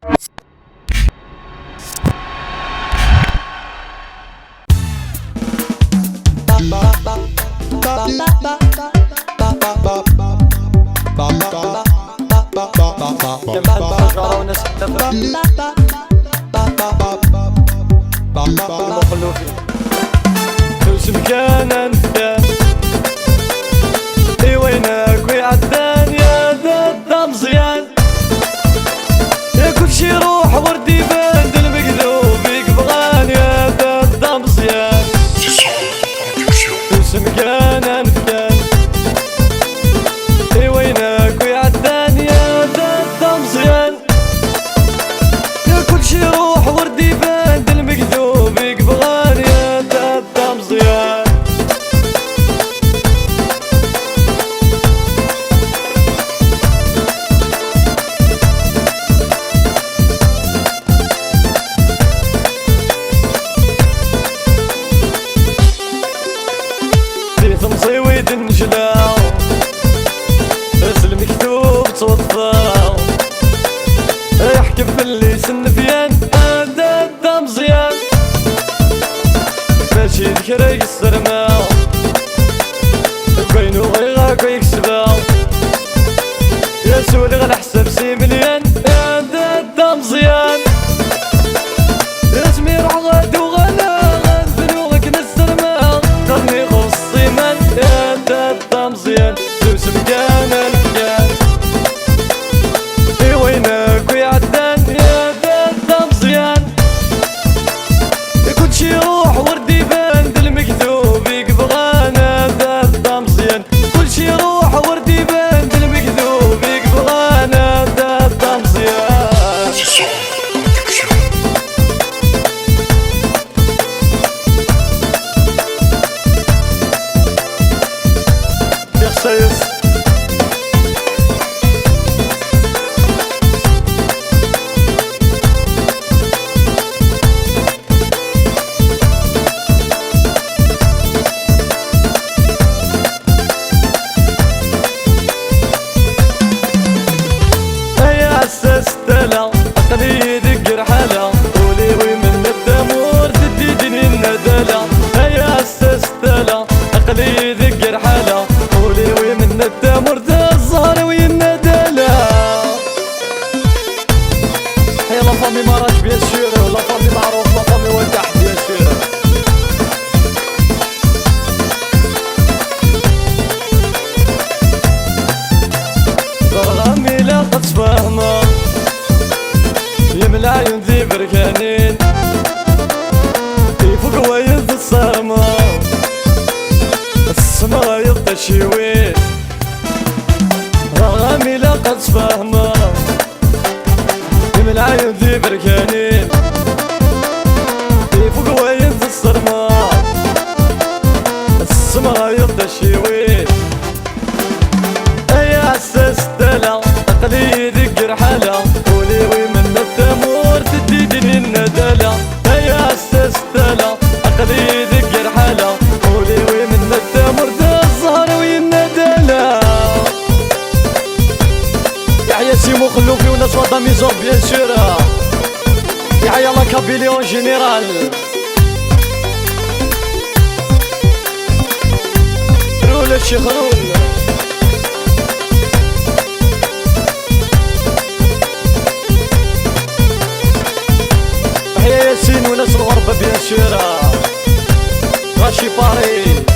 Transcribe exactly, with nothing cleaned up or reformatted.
Tusem kan anefkan i wayen akk iɛeddan, ya dadda Meẓyan. Ya kulci iruḥ ur d-iban d lmegdub i yebɣan, ya dadda Meẓyan. Tusem kan anefkan i wayen akk iɛeddan, ya dadda Meẓyan. Ya kulci iruḥ ur d-iban d lmegdub i yebɣan, ya dadda Meẓyan. Di temẓi-w i d-nnejlaɣ, s lmektub ttweṭṭfeɣ. Iḥkem fell-i s nnefyan, a dadda Meẓyan. Mačči d kra i yessermeɣ, deg wayen uɣiɣ akk i kesbeɣ. Yasuliɣ leḥsab s imelyan, a dadda Meẓyan. Asmi ruḥeɣ ad uɣaleɣ, ad bnuɣ akken ad ssermeɣ, qqaren ixuṣṣ iman, a dadda Meẓyan. Susem kan a lefkan i wayen akk iɛeddan, ya dadda Meẓyan. Kulci iruḥ ur d-iban d lmektub i yebɣan, a dadda Meẓyan. Kulci iruḥ ur d-iban d lmektub i yebɣan, a dadda Meẓyan. Ixṣayes. Ay aɛessas tala, aql-iyi deg rḥala, ul-iw imenna tamurt d-id-inin nadala. Ay aɛessas tala, aql-iyi deg rḥala, ul-iw imenna tamurt, zzher-iw yenna dala. Et la famille Marache, bien sûr, la famille Marouf, la famille Wettaḥ, bien sûr. Ẓerɣam ilaq ad tfehmeḍ, yemlaɛyun d iberkanin, ifuk wayen tessarmeḍ, tessemɣayeḍ taciwin. Ẓerɣam ilaq ad tfehmeḍ, yemlaɛyun d iberkanin, ifuk wayen tessarmeḍ, tessemɣayeḍ taciwin. Ay aɛessas tala, aql-iyi deg rḥala, ul-iw imenna tamurt d-id-inin nadala. Ay aɛessas tala, aql-iyi deg rḥala, ul-iw imenna tamurt, zzher-iw yenna dala. Yeḥya Simon Xellufi, on a soit d'amis, bien sûr. Yeḥya la Kabylie en général. Rul a Ccix, rul. Yeḥya Yasin, on a s lɣerba, bien sûr. Rachi Paris.